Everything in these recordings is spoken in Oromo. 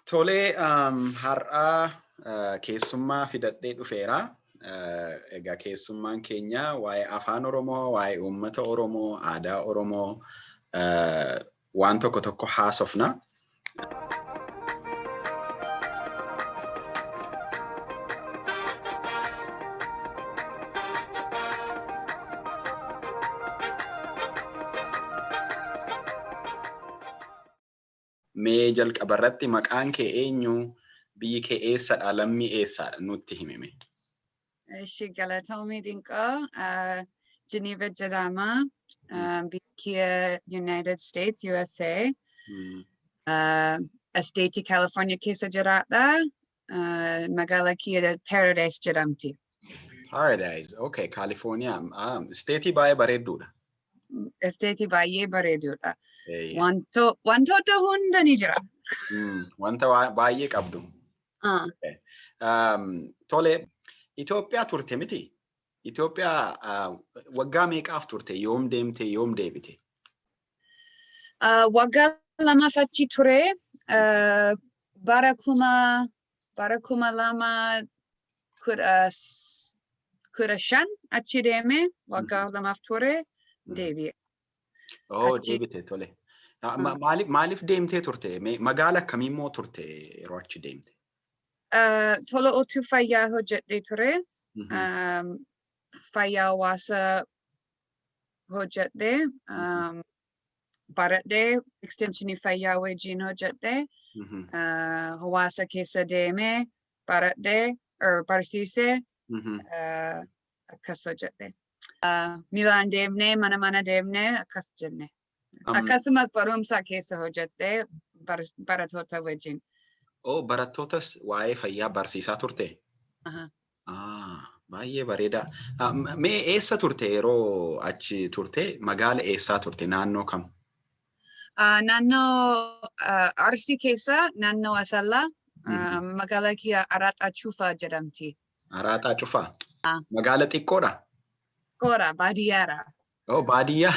Tolee, har'aa keessummaa fidadhee dhufeera. Egaa keessummaan keenya waa'ee afaan Oromoo, waa'ee uummata Oromoo, aadaa Oromoo waan tokko tokko haasofna. Mee jalqaba irratti maqaan kee eenyu? Biyyi kee eessadha? Lammii eessaadha? Nutti himime. Ishi galatoomii Dinqoo, Geneva jedhama. Biyya United States, USA. State California keessa jiraadha. Magaalaa kiyya Paradise jedhamti. Paradise, okay, California. State baay'ee bareedduudha. State baay'ee bareeduudha. Wantoota hunda ni jira. Wanta baay'ee qabdu. Tole, Itoophiyaa turte miti? Itoophiyaa waggaa meeqaaf turte? Yoom deemte? Yoom deebite? Waggaa 2 achi ture. Bara 2015 achi deeme, waggaa 2f ture, deebi'e. Oh, deebite, tole. Maaliif deemtee turte? Magaala akkamii immoo turte yeroo achi deemte? Tola ooltuu fayyaa hojjedhee ture. Fayyaa hawaasaa hojjedhee, baradhee, extensionii fayyaa wajjin hojjedhee, hawaasa keessa deemee, baradhee, barsiisee, akkas hojjedhe. Miilaan deemnee, mana mana deemnee, akkas jenne. Akkasumas barumsa keessa hojjedhee barattoota wajjin. Oh, barattootas waa'ee fayyaa barsiisaa turte? Aha. Ah, baay'ee bareeda. Mee eessa turte yeroo achi turte? Magaala eessaa turte? Naannoo kam? Naannoo Arsii keessa, naannoo Asallaa, magaalaa kiyya Araaxaa Cufaa jedhamti. Araaxaa Cufaa? Magaala xiqqoodha? Xiqqoodha, baadiyyaadha. Oh, baadiyyaa.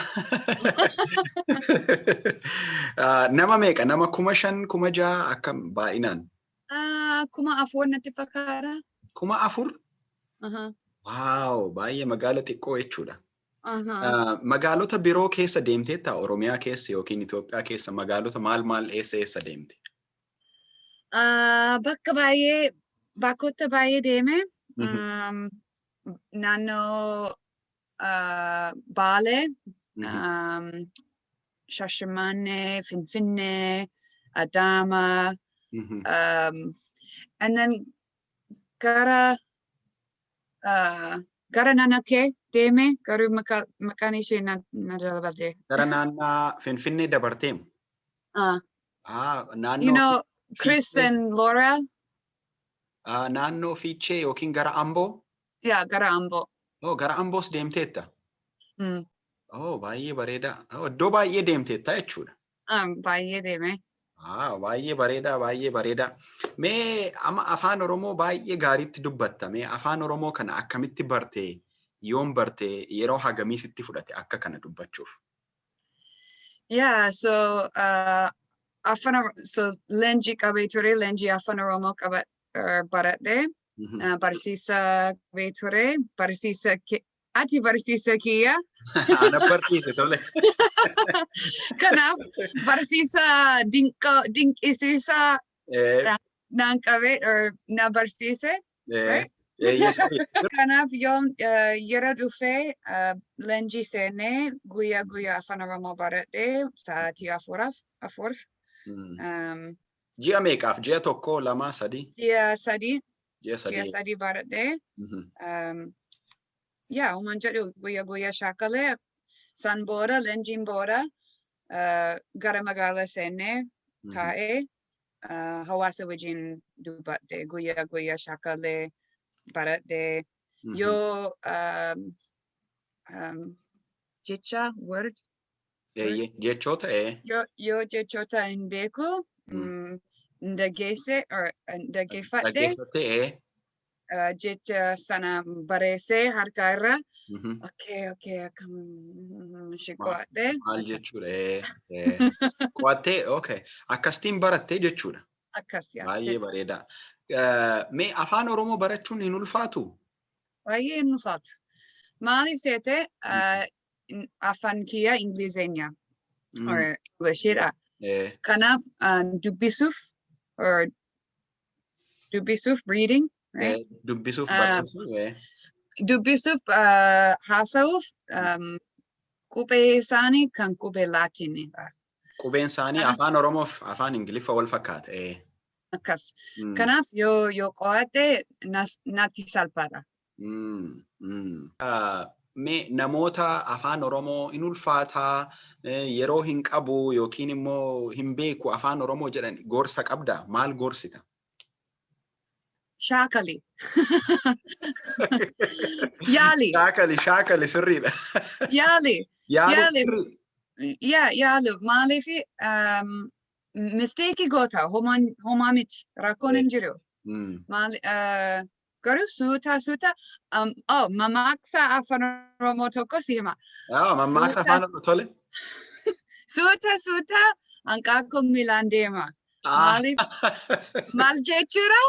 Nama meeqa? Nama 5,000, 6,000 akkam baay'inaan? 4,000 natti fakkaata. 4,000? Wow, baay'ee magaala xiqqoo jechuudha. Magaalota biroo keessa deemteetta? Oromiyaa keessa yookiin Itoophiyaa keessa magaalota maal maal eessa eessa deemte? Bakka baay'ee, bakkoota baay'ee deeme. Naannoo Baalee, Shashamannee, Finfinnee, Adama, and then gara naannoo kee deeme, garuu maqaan ishee na jala badee. Gara naannaa Finfinnee dabarteemu? Naannoo You know, Chris Fiichee. and Laura? Naannoo Fiichee yookiin gara Amboo? Yeah, gara Amboo. Oh, gara Amboos deemteetta? Mm. Oh, baay'ee bareeda. Oh, iddoo baay'ee deemteetta jechuudha. Baay'ee deeme. Ah, baay'ee bareeda, baay'ee bareeda. Mee amma afaan Oromoo baay'ee gaariitti dubbatta. Mee afaan Oromoo kana akkamitti barte? Yoom barte? Yeroo hagamii sitti fudhate akka kana dubbachuuf? Yeah, so afaan, so leenjii qabee ture, leenjii afaan Oromoo qaba baradhe. Barsiisa qabee ture, barsiisa ati barsiisa kiyya. Ana barsiise, tole. Kanaaf barsiisa dinqisiisaa naan qabee or na barsiise. Right? Yes, sirrii. Kanaaf yoom yeroo dhufee leenjii seenee guyyaa guyyaa afaan Oromoo baradhee sa'aatii 4. Ji'a meeqaaf? Ji'a 1, 2, 3? Ji'a 3. Ji'a 3. Ji'a 3 baradhee. Yaa, uumaan jedhu guyyaa guyyaa shaakalee, san booda leenjiin booda gara magaalaa seenee taa'ee hawaasa wajjin dubbadhe, guyyaa guyyaa shaakalee baradhee, yoo jecha word Eeyyee, jechoota. Yoo jechoota hin beeku dhageesse or dhaggeeffadhe, Dhaggeeffattee. Jecha sana barreessee harka irra, okay, akkam ishee qo'adhe. Maal jechuudha? Qo'attee, okay. Akkasitiin barattee jechuudha. Akkas, yaa. Baay'ee bareeda. Mee afaan Oromoo barachuun hin ulfaatu? Baay'ee hin ulfaatu. Maaliif seete, afaan kiyya Ingilizeenya or Englishidha. Kanaaf dubbisuuf or dubbisuuf, reading, right? Dubbisuuf, barreessuu. Dubbisuuf, haasa'uuf, qubee isaanii kan qubee Laatiinidha. Qubeen isaanii afaan Oromoof afaan Ingiliffa wal fakkaata. Akkas. Kanaaf yoo qo'atte natti salphaadha. Mee namoota afaan Oromoo hin ulfaataa, yeroo hin qabu yookiin immoo hin beeku afaan Oromoo jedhan gorsa qabdaa? Maal gorsita? Shaakali. Yaali. Shaakali, shaakali, sirriidha. Yaali. Yaali. Yaa, yaalu. Maaliif mistake goota, homaa miti, rakkoon hin jiru. Maali garuu suuta suuta, oh, mammaaksa afaan Oromoo tokko si hima. Ah, mammaaksa afaan Oromoo, tole. Suuta suuta hanqaaquu miilaan deema. Maaliif, maal jechuudha?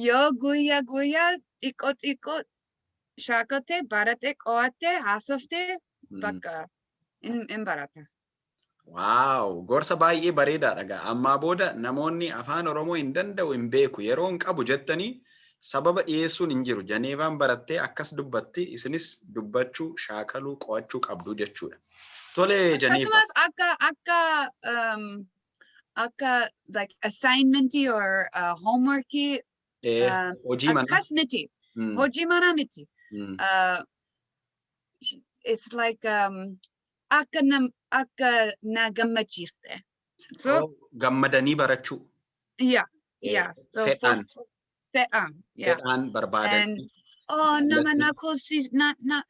Yoo guyyaa guyyaa xiqqoo xiqqoo shaakalte, barate, qo'atte, haasofte, bakka hin barata. Wow, gorsa baay'ee bareedaadha gaa. Ammaa booda namoonni afaan Oromoo hin danda'u, hin beeku, yeroo hin qabu jettanii sababa dhiyeessuun hin jiru. Janeevaan barattee akkas dubbatti, isinis dubbachuu, shaakaluu, qo'achuu qabdu jechuudha. Tole, Janeevaa. Akkasumas akka like assignmentii or homeworkii Hojii manaa. Akkas miti. Hojii manaa miti. It's like akka nam akka na gammachiiste. So Oh, gammadanii barachuu. Yeah. So Fedhaan. Fedhaan, yeah. Fedhaan barbaadanii. Oh, nama Jaallatanii. na kolfis na na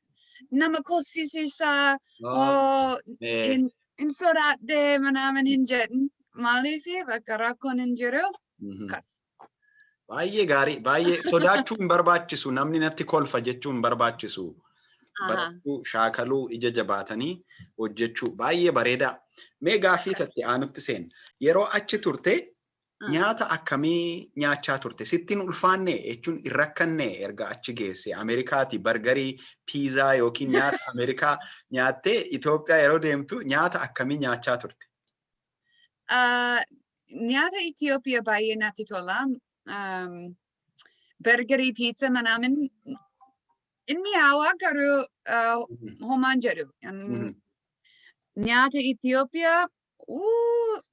nama kolfisiisaa. Oh, Oh, in sodaadhee manaaman hin jedhin. Maaliif, bakka rakkoon hin jiru. Akkas. Baay'ee gaarii, baay'ee sodaachuu hin barbaachisu, namni natti kolfa jechuu hin barbaachisu. Barachuu, shaakaluu, ija jabaatanii hojjechuu, baay'ee bareedaa. Mee gaaffii tatti aanutti seenna. Yeroo achi turte nyaata akkamii nyaachaa turte? Sittiin ulfaanne jechuun hin rakkanne erga achi geesse Ameerikaati burgerii, piizaa yookiin nyaata Ameerikaa nyaattee Itoophiyaa yeroo deemtu nyaata akkamii nyaachaa turte? Nyaata Itoophiyaa baay'ee natti tola. Burgerii, pizza manaamin in mi'aawaa, garuu homaan jedhu. Nyaata Itoophiyaa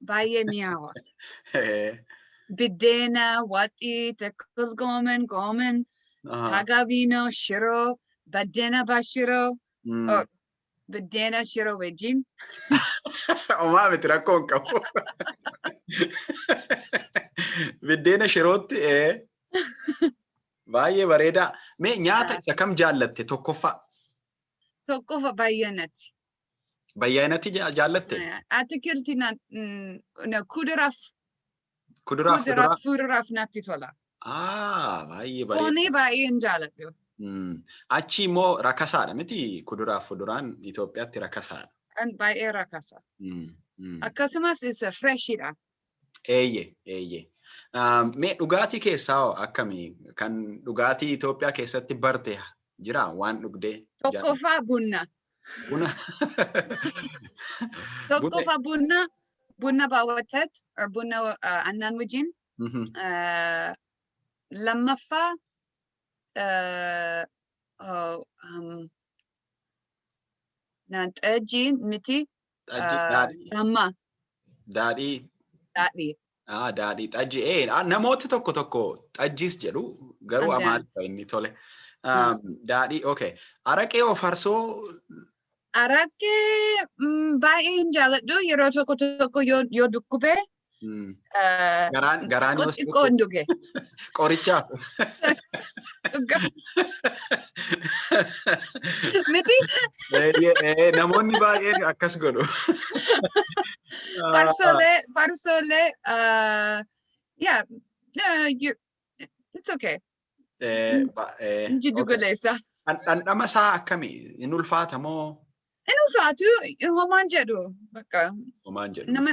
baay'ee mi'aawa. Biddeena, waxii, ጥቅል ጎመን, ጎመን, tagabino, shiro, baddeena bashiro, oh, biddeena shiro wajjin. Homaa miti, rakkoo hin qabu. Biddeena shirootti, baay'ee bareedaa. Mee nyaata isa kam jaallatte tokkoffaa? Tokkoffaa baay'inatti. Bayyaanatti jaallatte? Atikilti na, na kuduraaf Kuduraaf fuduraa? Fuduraaf natti tola. Ah, baay'ee bareeda. Foonii baay'ee hin jaalladhu. Achi immoo rakasaadha miti, kuduraaf fuduraan Itoophiyaatti rakasaadha. Kan baay'ee rakasa. Akkasumas isa freshidha. Eeyye, eeyye. Mee dhugaatii keessaa hoo akkami? Kan dhugaatii Itoophiyaa keessatti barte jira waan dhugdee? Tokkoffaa bunna. Buna. Tokkoffaa bunna, bunna baawwatat or bunna aannan wajjin. Lammaffaa oh, naan xajjii miti. Xajji, daadhii. Damma. Daadhii. Daadhii. Ah, daadhii, xajji. Namooti tokko tokko xajjiis jedhu, garuu Amaariffa inni, tole. Daadhii, okay. Araqee hoo, farsoo? Araqee baay'ee hin jaalladhu, yeroo tokko tokko yoo dhukkube Garaan xiqqoo yoo xiqqoo hin dhuge. Qorichaaf. Dhuga. Miti? Namoonni baay'een akkas godhu. Farsoolee, yeah, it's okay. Jiddu galeessa. Dhandhama isaa akkami? Hin ulfaata moo? Hin ulfaatu, homaan jedhu. Bakka Homaan jedhu. Nama,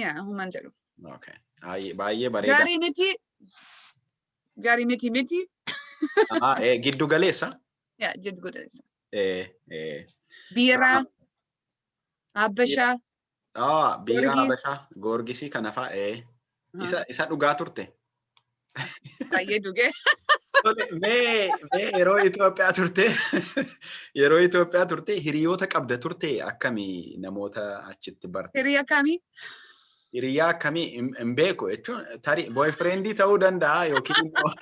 yeah, homaan jedhu. Okay. Baay'ee bareeda. Gaarii miti. Gaarii miti miti. Giddu galeessa. Yaa, giddu galeessa. Biiraa. Habashaa. Biiraa Habashaa. Goorgisii kana fa'a. Isa dhugaa turte. Baay'ee dhugee. Mee yeroo Itoophiyaa turte, yeroo Itoophiyaa turte hiriyoota qabda turte akkamii namoota achitti barte? Hiriyaa kamii? Hiriyaa akkamii hin beeku jechuun tarii boyfriendii ta'uu danda'a yookiin immoo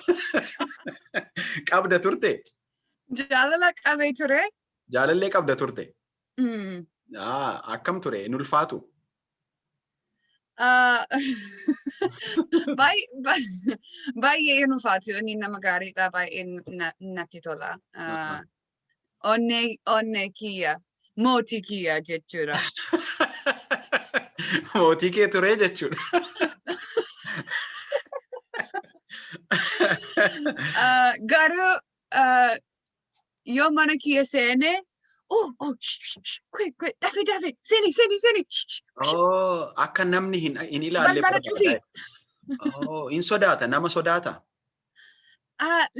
qabda turte? Jaalala qabee ture. Jaalallee qabda turte? Akkam ture? Hin ulfaatu? Baay'ee hin ulfaatu. Inni nama gaariidha. Baay'ee natti tola. Onnee kiyya. Mootii kiyya jechuudha. Mootii kee ture jechuudha. Garuu yoo mana kiyya seene, oh, shh, shh, shh, quick, quick, dafi, dafi, seeni, seeni, seeni, shh, shh. Oh, akka namni hin ilaalle Balbala cufi. Oh, hin sodaata, nama sodaata.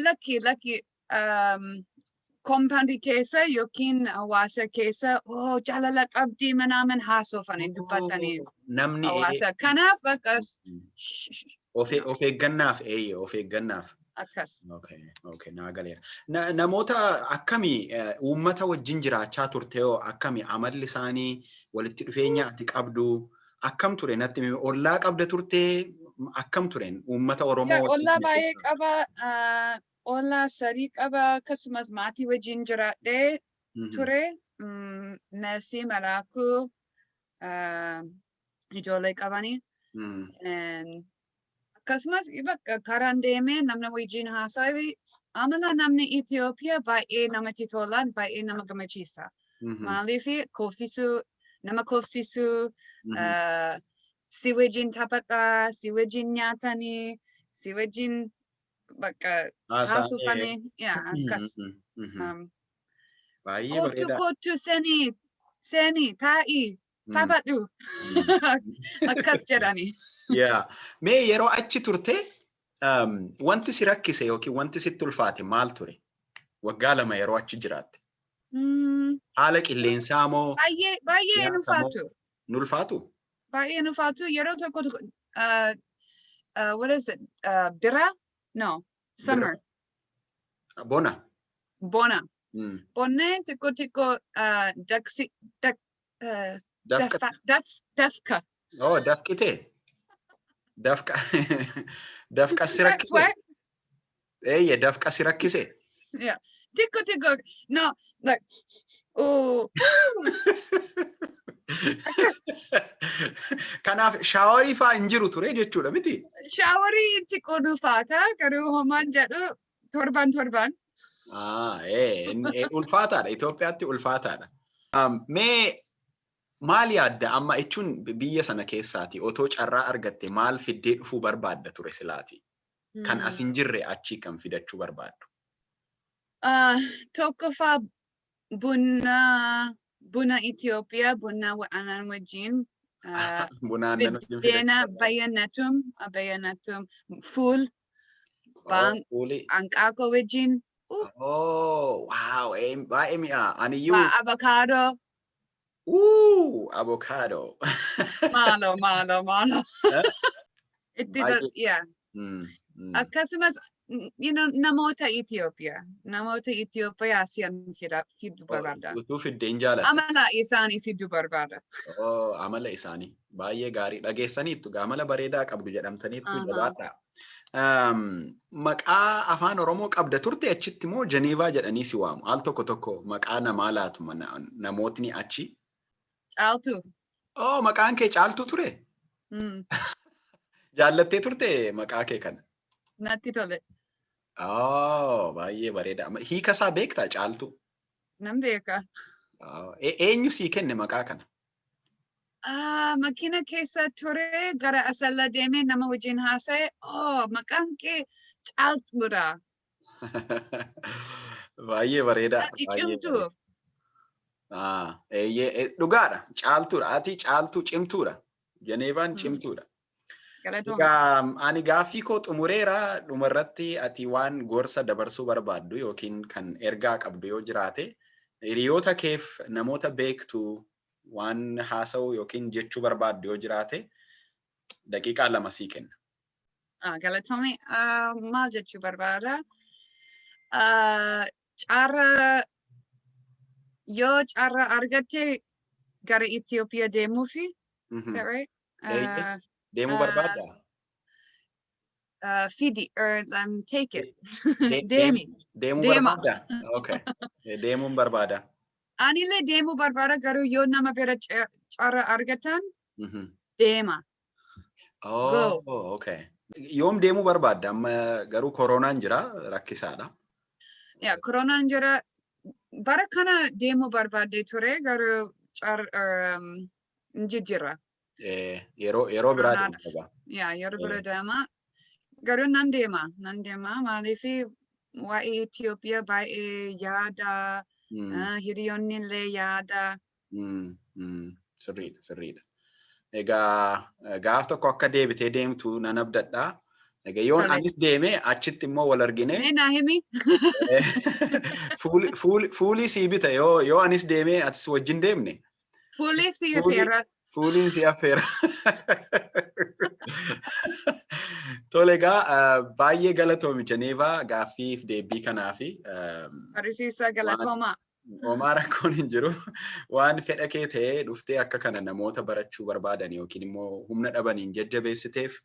Lakki, lakki, compound keessa yookiin hawaasa keessa, oh, jaalala qabdii manaaman haasofanii dubbatanii Namni hawaasa. Kanaaf akka Of eeggannaaf, eeyyee, of eeggannaaf. Akkas. Okay, naa galeera. Namoota akkamii uummata wajjin jiraachaa turte hoo akkamii amalli isaanii, walitti dhufeenya ati qabdu akkam ture natti himi? Ollaa qabda turte, akkam ture uummata Oromoo wajjin Ollaa baay'ee jiraachaa? Qaba. Ollaa sadii qaba, akkasumas maatii wajjin jiraadhee ture. Meesii, Malaakuu, ijoollee qabanii. Akkasumas bakka karaan deemee namni wajjin haasa'e, amala namni Itoophiyaa baay'ee namatti tolan, baay'ee nama gammachiisa. Maaliif koffisuu, nama koffisuu, si wajjin taphataa, si wajjin nyaatanii, si wajjin bakka haasofanii, akkas. Baay'ee Kottu, bareeda. kottu, seenii, seenii, taa'ii, taphadhu. Akkas jedhani. Yeah. Mee yeroo achi turte wanti si rakkise yookiin wanti sitti ulfaate maal ture? Waggaa 2 yeroo achi jiraatte. Haala qilleensaa moo? Baay'ee baay'ee hin ulfaatu. Hin ulfaatu? Baay'ee hin ulfaatu. Yeroo tokko tokko, what is it? Bira? No, summer. Bona. Bona. Bonnee xiqqoo xiqqoo daksi dak Dafqa. Dafka. Oh, dafqite. Dafqa. Dafqa si rakkise. Sweat? Eeyye, dafqa si rakkise. Yeah. Xiqqoo xiqqoo. No, like, oh. Kanaaf showerii fa'aa hin jiru ture jechuudha miti? Showerii xiqqoo ulfaata, garuu homaan jedhu, torban torban. Ulfaataadha. Itoophiyaatti ulfaataadha. Mee maal yaadda amma, jechuun biyya sana keessaati otoo carraa argatte maal fiddee dhufuu barbaadda ture silaati? Kan as hin jirre achii kan fidachuu barbaaddu. Tokkoffaa buna Itoophiyaa, buna aannan wajjin. Buna aannan wajjin Biddeena fidachuu barbaadda. Bayyanatum, bayyanatum, fuul, Fuulii. Hanqaaquu wajjin. Oh, wow, baay'ee mi'a. Aniyyuu. Avocado. Ooh, avocado. Maalo, maalo, maalo. Itti yeah. Akkasumas, namoota Itoophiyaa. Namoota Itoophiyaa si'an fiduu barbaada. Utuu fiddee hin jaalatta. Amala isaanii fiduu barbaada. Oh, amala isaanii. Baay'ee gaarii. Dhageessaniittu amala bareedaa qabdu jedhamtaniittu, jabaadhaa. Maqaa afaan Oromoo qabda turte achitti moo Jeneevaa jedhanii si waamu? Al tokko tokko maqaa namaa laatu namootni achi. Caaltu. Oh, maqaan kee Caaltuu ture? Mm. Jaallattee turte maqaa kee kana? Natti tole. Oh, baay'ee bareeda. Hiika isaa beektaa, Caaltuu? Nan beeka. Oh, eenyu sii kenne maqaa kana? Ah, makiina keessa ture, gara Asalla deemee nama wajjin haasa'e. Oh, maqaan kee Caaltuudha. Baay'ee bareeda. Ati Baay'ee cimtuu. bareeda. Ah, eeyyee, dhugaadha. Caaltuudha. Ati caaltuu cimtuudha. Jeneevaan cimtuudha. Galatooma. Egaa ani gaaffii koo xumureera. Dhumarratti ati waan gorsa dabarsuu barbaaddu yookiin kan ergaa qabdu yoo jiraate, hiriyoota keef, namoota beektu waan haasa'uu yookiin jechuu barbaaddu yoo jiraate, daqiiqaa 2 sii kenna. Galatoome. Maal jechuu barbaada? Carra yoo carra argatte gara Itoophiyaa deemuufi, is that right? Eeyyee. Deemuu barbaaddaa? Fidi or take it. Deemi. Deemuu Deema. barbaaddaa? Okay. Deemuun barbaada. Anillee deemuu barbaada, garuu yoo nama bira carra argatan deema. Oh, okay. Yoom deemuu barbaadda? Amma garuu koronaan jira, rakkisaadha. Yeah, koronaan jira. Bara kana deemuu barbaadde ture, garuu hin jijjiirra. Yeroo biraa Koronaadhaaf. deemta egaa. Yeah, yeroo bira deema. Garuu nan deema, nan deema. Maaliif, waa'ee Itoophiyaa baay'ee yaada, hiriyoonni illee yaada. Sirriidha, sirriidha. Egaa gaaf tokko akka deebitee deemtu nan abdadha. Egaa yoon anis deeme, achitti immoo wal argine. Mee naa himi. Fuulii sii bita yoo anis deeme, atis wajjin deemne. Fuuliif si affeera. Fuuliin si affeera. Tole, egaa baay'ee galatoomi Jeneevaa, gaaffiif deebii kanaafi. Barsiisa, galatooma. Homaa rakkoon hin jiru. Waan fedha kee ta'ee dhuftee akka kana namoota barachuu barbaadan yookiin immoo humna dhabaniin jajjabeessiteef,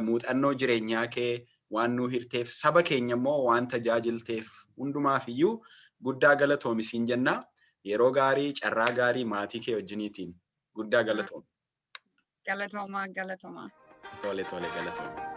muuxannoo jireenyaa kee waan nuu hirteef, saba keenya immoo waan tajaajilteef, hundumaaf iyyuu guddaa galatoomi siin jenna. Yeroo gaarii, carraa gaarii maatii kee wajjiniitiin, guddaa galatoomi. Galatooma, galatooma. Tole, tole, galatoomi.